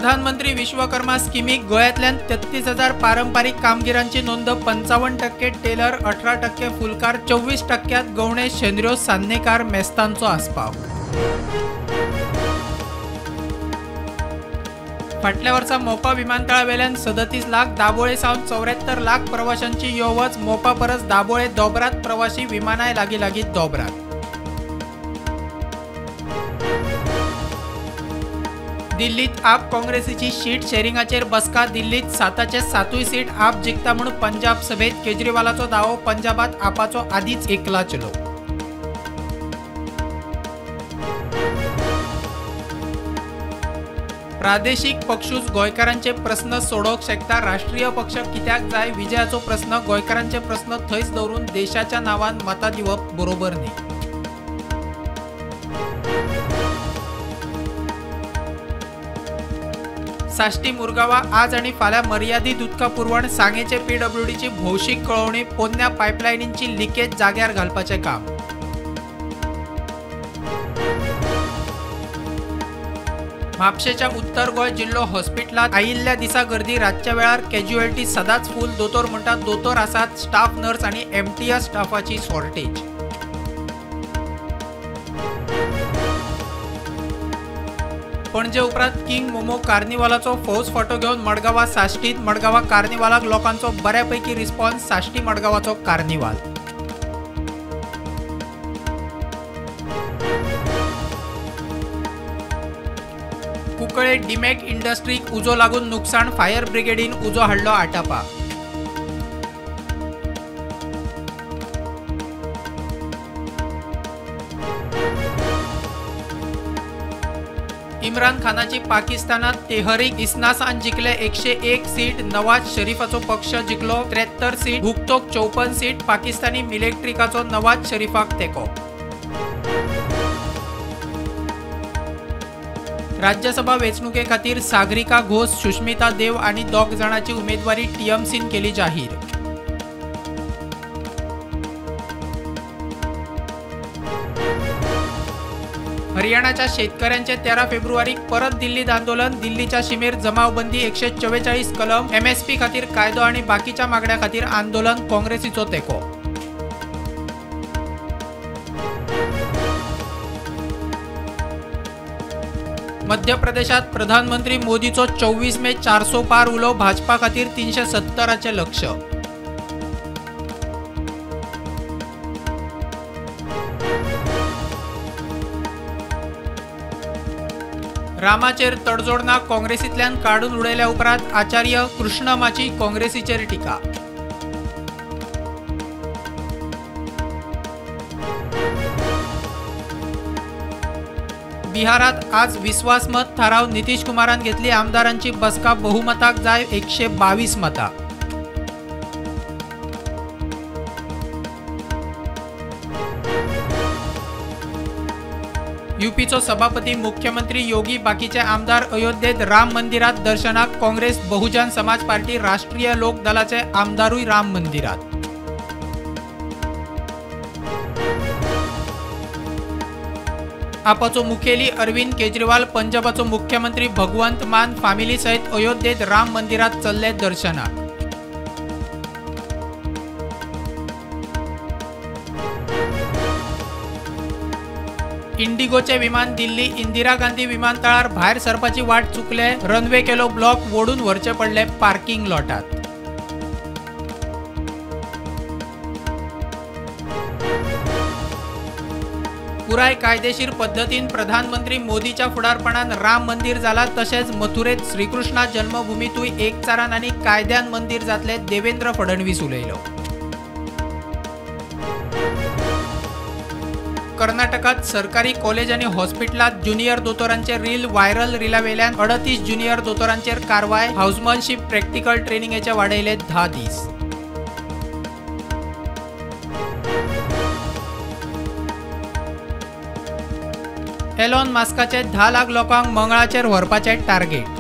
प्रधानमंत्री विश्वकर्मा स्किमीक गोंयांतल्यान 33,000 पारंपारीक कामगिरांची नोंद 55% टेलर 18% फुलकार 24% गवणे शेंद्र्यो सान्नेकार मेस्तांचो आस्पाव. फाटल्या वर्सा मोपा विमानतळावेल्यान 37 लाख दाबोळे सावन 74 लाख प्रवाशांची यो वच मोपा परस दाबोळे दोबरात प्रवाशी विमानाय लागीं लागीं दोबरात. दिल्लीत आप काँग्रेसीची सीट शेरिंगाचेर बसका. दिल्लीत 7चे 7 सीट आप जिखता म्हूण पंजाब सभेत केजरीवालाचो दावो. पंजाबात आपाचो आदीच एकला चलो. प्रादेशीक पक्षूच गोंयकारांचे प्रस्न सोडोवंक शकता, राष्ट्रीय पक्ष कित्याक जाय? विजयाचो प्रस्न गोंयकारांचे प्रस्न थंयच दवरून देशाच्या नांवान मतां दिवप बरोबर न्ही. साश्टी मुरगांवा आज आनी फाल्यां मर्यादीत उदका पुरवण. सांगेचे पीडब्ल्यूडीची भौशीक कळोवणी. पोन्न्या पायपलायनींची लिकेज जाग्यार घालपाचें काम. म्हापशेच्या उत्तर गोंय जिल्लो हॉस्पिटलांत आयिल्ल्या दिसा गर्दी. रातच्या वेळार कॅज्युएल्टी सदांच फूल. दोतोर म्हणटात दोतोर आसात, स्टाफ नर्स आनी एमटीएस स्टाफाची शॉर्टेज. पणजे उपरांत किंग मोमो कार्निवालाचो फौज फाटो घेवन मडगांवा साश्टीत. मडगांवा कार्निवालाक लोकांचो बऱ्यापैकी रिस्पॉन्स. साश्टी मडगांवाचो कार्निवाल. कुंकळे डिमॅक इंडस्ट्रीक उजो लागून नुकसाण. फायर ब्रिगेडीन उजो हाडलो आटापा. इम्रान खानाची पाकिस्तानात तेहरीक इस्नासान जिखले 101 सीट. नवाज शरीफाचो पक्ष जिखलो 73 सीट. भुक्तोक 54 सीट. पाकिस्तानी मिलिट्रीकाचो नवाज शरीफाक तेंको. राज्यसभा वेंचणुके खातीर सागरिका घोष, सुष्मिता देव आनी 2 जाणांची उमेदवारी टीएमसीन केली जाहीर. हरियाणाच्या शेतकऱ्यांचे 13 फेब्रुवारीक परत दिल्लीत आंदोलन. दिल्लीच्या शिमेर जमावबंदी 144 कलम एमएसपी खातीर कायदो आनी बाकीच्या मागण्या खातीर आंदोलन. काँग्रेसीचो तेंको. मध्य प्रदेशात प्रधानमंत्री मोदीचो 24 मे 400 पार उलो. भाजपा खातीर 370चें लक्ष्य. रामाचेर तडजोड ना. काँग्रेसींतल्यान काडून उडयल्या उपरांत आचार्य कृष्णमाची काँग्रेसीचेर टिका. बिहारात आज विश्वासमत थाराव. नितीश कुमारान घेतली आमदारांची बसका. बहुमताक जाय 122 मतां. यूपीचो सभापती मुख्यमंत्री योगी बाकीचे आमदार अयोध्येत राम मंदिरात दर्शनाक. काँग्रेस, बहुजन समाज पार्टी, राष्ट्रीय लोक दलाचे आमदारूय राम मंदिरात. आपाचो मुखेली अरविंद केजरीवाल, पंजाबाचो मुख्यमंत्री भगवंत मान फामिली सयत अयोध्येत राम मंदिरात चल्ले दर्शनाक. इंडिगोचे विमान दिल्ली इंदिरा गांधी विमानतळार भायर सरपाची वाट चुकले. रनवे केलो ब्लॉक. वोडून व्हरचे पडले पार्किंग लॉटात. पुराय कायदेशीर पद्दतीन प्रधानमंत्री मोदीच्या फुडारपणान राम मंदिर जाला. तशेंच मथुरेत श्रीकृष्णा जन्मभूमीतूय एकचारान आनी कायद्यान मंदिर जातले. देवेंद्र फडणवीस उलयलो. कर्नाटकात सरकारी कॉलेज आनी हॉस्पिटलात ज्युनियर दोतोरांचे रील व्हायरल. रिलावेल्यान 38 ज्युनियर दोतोरांचेर कारवाय. हाऊसमॅनशीप प्रॅक्टिकल ट्रेनिंगेचे वाडयले 10 दीस. एलॉन मस्काचे 10 लाख लोकांक मंगळाचेर व्हरपाचे टार्गेट.